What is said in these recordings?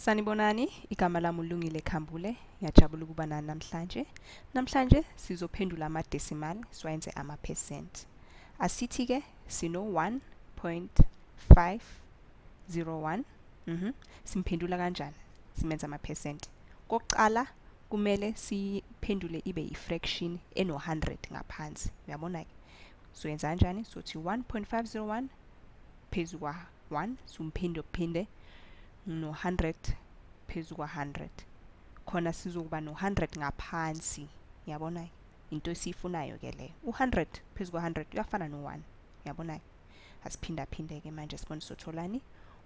Sanibonani, igama lami uLungile Khambule. Ngiyajabula ukuba nani namhlanje. Namhlanje sizophendula ama-decimal siwayenze ama-percent. Asithi-ke sino 1.501. Simphendula kanjani? Simenza ama-percent. Kokuqala kumele siyiphendule ibe yi-fraction eno-100 ngaphansi. Uyabona-ke? Soyenza kanjani? Sothi 1.501 phezu kwa-1, simphinde phinde no-100 phezu kwa-100, khona sizokuba no-100 ngaphansi. Uyabona into esiyifunayo ke leyo. U-100 phezu kwa-100 uyafana no-1. Uyabona? Asiphindaphinde ke manje sibone sotholani.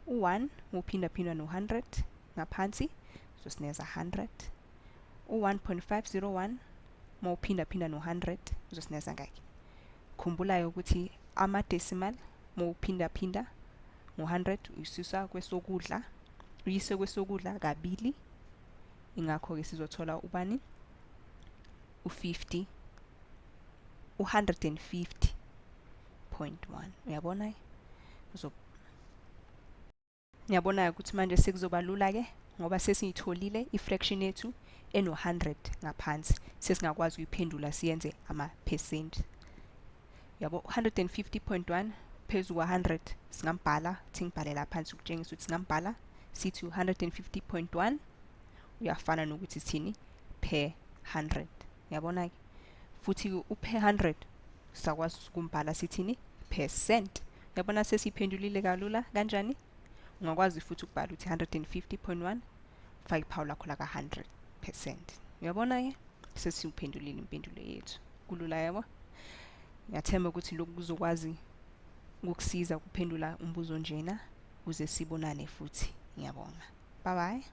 U-1 uphindaphindwa no-100 ngaphansi uzosineza 100. U-1.501 uma uphindaphinda no-100 uzosineza ngaki? Khumbula-ke ukuthi ama-decimal uma uphindaphinda ngo-100 uyisusa kwesokudla, uyise kwesokudla kabili. Ingakho-ke sizothola ubani? U-50, u-150.1. Uyabona? Ngiyabona ukuthi manje sekuzoba lula-ke ngoba sesiyitholile i-fraction yethu eno-100 ngaphansi, sesingakwazi ukuyiphendula siyenze ama-percent. Yabo, 150.1 phezu kwa-100 singambhala, thi ngibhale la phansi ukutshengisa ukuthi singambhala sithi 150.1 uyafana nokuthi sithini per 100. Uyabona-ke? Futhi u-per 100 sakwazi ukumbhala sithini percent. Uyabona sesiyiphendulile kalula kanjani? Ungakwazi futhi ukubhala uthi 150.1, faka iphawu lakho laka 100%. Uyabona-ke? Sesiyiphendulile impendulo yethu. Kulula, yabo? Ngiyathemba ukuthi lokhu kuzokwazi ukukusiza ukuphendula umbuzo njena, ukuze sibonane futhi. Ngiyabonga. Bye bye.